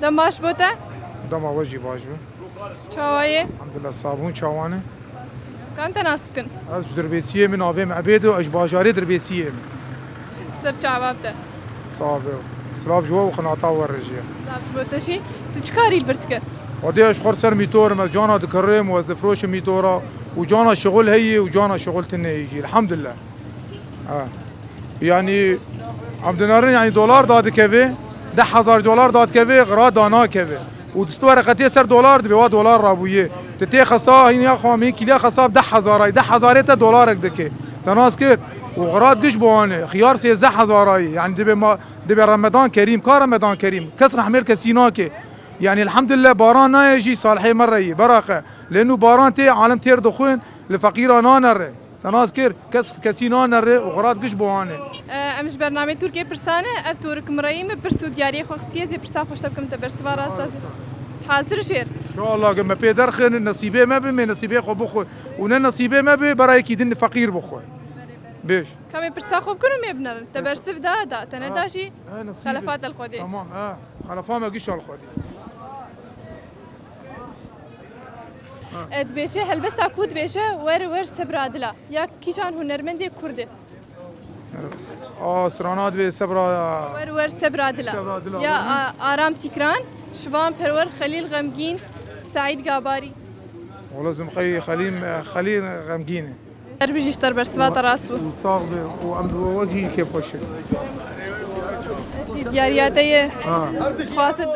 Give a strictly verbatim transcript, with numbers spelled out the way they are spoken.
Dem baş bo te? Dema we jî baş be. Çawa yê? Elhamdulillah, sabûn çawan e? Kan te nas bikin? Ez ji Dirbêsiyê, min navê min Ebêd e, ez ji bajarê Dirbêsiyê me. Ser çava bi te. Sax be. Silav ji we û xinata we re jî. Silav ji bo te jî. Tu çi karî li vir dikir? Xwedê ez ji xwe ser mîtor im, ez cana dikirim û ez difroşim mîtora û cana şixul heye û cana şixul tune ye jî. Elhamdulillah. Ha. Yanî em dinerin, yanî dolar dadikeve, deh hezar dolar dadikeve, xirat danakeve. Û dist wereqetê ser dolar dibe, wa dolar rabûye. Ti tê xesa, hîn ya xwe, min kîliya xesa bi deh hezar ay, deh hezarê te dolarek dike. Te nas kir? Û xirat giş bi wan e. Xiyar sêzdeh hezar ay, yanî dibe ma, dibe Remedan Kerîm, ka Remedan Kerîm. Kes rehmê li kesî nake. Yanî elhamdulillah baran nayê jî salihê me re yî, beraqe. Lê nû baran tê, alem têr dixwin, li feqîra nanere. Te nas kir, kes kesî nanere û xirat giş bi wan e. E, em ji bernameyê Tirkiyê pirsan e, ev torik mireyî min pirs û diyariyê xwe xistiye, zê pirsa xwe ji te bikim, te bersiva rasta zê. Hazir jêr. Şola ge me pê derxin, nesîbê me bi, me nesîbê xwe bixwe. Û ne nesîbê me bi, bera yekî din feqîr bixwe. Bêj. Ka me pirsa xwe bikin û me binerin. Te bersiv da, da, te neda jî. Ha, nesîbê. Xelefat el Xwedê. Tamam, ha. Xelefa me giş el Xwedê. E, dibêje helbesta ku dibêje wer wer sebra dila. Ya kîjan hunermendê kurd e? A, strana dibê sebra ya. Wer wer sebra dila. Sebra dila, Ya hı. A-, Aram Tîkran, Şivan Perwer, Xelîl Xemgîn, Seîd Gabarî. Wala zim xey Xelîl, Xelîl Xemgîn e. Her bijî ji te re bersiva te rast bû. Û sax be. Û em bi we jî kêfxweş in. Diyariya te ye. Ha. Dixwazin